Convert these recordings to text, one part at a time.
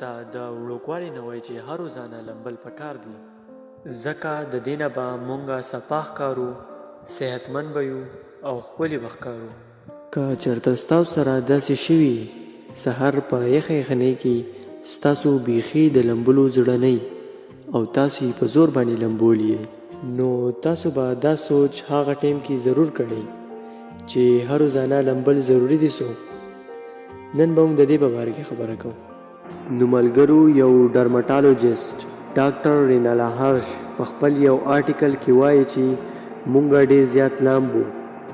ته د وړوکوالي نه وایي چې هر روزانه لمبل پکار دي. ځکه د دې نه به مونږه صفا ښکارو، صحتمند به یو او ښکلي به ښکارو. که چرته ستاسو سره داسې شوي سحر په یخه یخنۍ کې ستاسو بیخي د لمبلو زړه نه وي او تاسو یې په زور باندې لمبولي یئ. نو تاسو به دا سوچ هغه ټایم کې ضرور کړی چې هر روزانه لمبل ضروري دي څو نن به موږ د دې په باره کې خبره کوو. نو ملګرو یو ډرمټالوجسټ ډاکټر رینالا هرش په خپل یو آرټیکل کې وایې چې مونږ ډیر زیات لامبو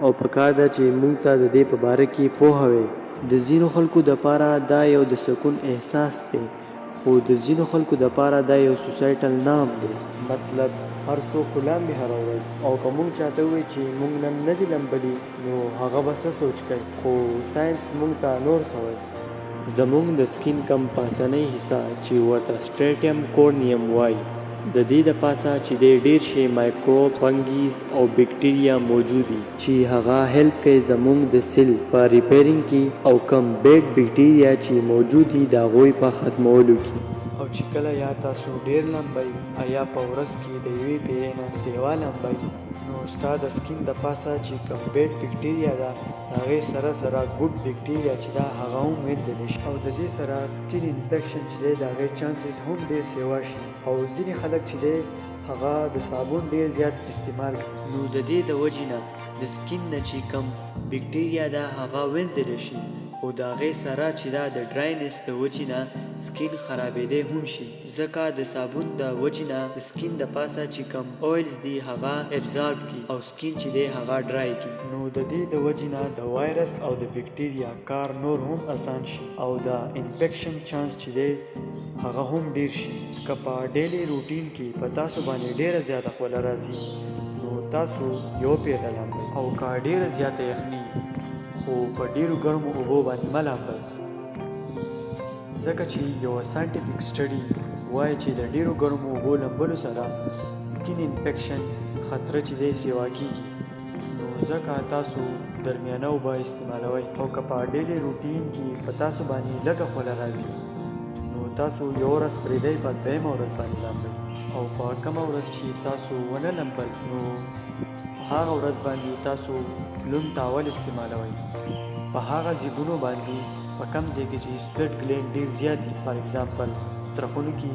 او پکار ده چې مونږ ته د دې په باره کې پوهه وی. د ځینو خلکو دپاره دا یو د سکون احساس دی خو د ځینو خلکو دپاره دا یو سوسایټل نارم دی. مطلب هر څوک خو لامبي هره ورځ او که مونږ چاته ووایو چې مونږ نن نه دي لمبلي نو هغه به څه سوچ کوي خو ساینس مونږ ته نور څه وایي. زمونږ د سکین کم پاسنۍ حصه چی ورته سټریټیم کورنیم وایی د دی د پاسه چی دی ډیر شی مایکروبز، فنګیز او بیکټیریا موجود وی چی هغه هیلپ کئ زمونږ د سیل په ریپیرینګ کی او کم بیډ بیکټیریا چی موجود وی د هغوی په ختمولو کی. او چی کله یا تاسو ډیر لمبئ ایا په ورځ کی د یوی پیری نه سیوا لمبئ نو ستا د سکین د پاسه چی کم بیډ بیکټیریا ده د هغې سره سره ګوډ بیکټیریا چې ده هغه هم وینځلی شي او ددې سره سکین انفیکشن چې دی د هغې چانسز هم ډیر سیوا شي او ځینې خلک چې دی هغه د صابون ډیر زیات استعمال کوي. نو ددې د وجې نه د سکین نه چې کوم بیکټیریا ده هغه وینځلی شي خو د هغې سره چې ده د ډراینس د وجې نه سکین خرابیدی هم شي. ځکه د صابون د وجی نه د سکین د پاسه چی کوم اویلز دی هغه ابزارب کی او سکین چی دی هغه ډرای کی. نو ددی د وجی نه د وایرس او د بکټریا کار نور هم اسان شی او د انفیکشن چانس چی دی هغه هم ډیر شی. که په ډیلی روټین کی په تاسو باندی ډیره زیاته خوله راځی نو تاسو یو پیره لامبئ. او که ډیره زیاته یخنی خو په ډیرو ګرمو اوبو باندی مه لامبئ. ځکه چې یوه ساینټیفیک سټډي وایي چې د ډیرو ګرمو اوبو لمبلو سره سکین انفیکشن خطر چې دی سیوا کیږي، نو ځکه تاسو درمیانه اوبه استعمالوئ. او که په ډیلي روټین کې په تاسو باندې لږه خوله راځي نو تاسو یوه ورځ پرېږدئ په دویمه ورځ باندې لامبئ، او په کومه ورځ چې تاسو ونه لمبل نو په هغه ورځ باندې تاسو لوند ټاول استعمالوئ. په هغه ځیګونو باندې په کوم ځای کې چې سویټ ګلینډ ډیر زیات دي، فار ایګزامپل ترخونو کې.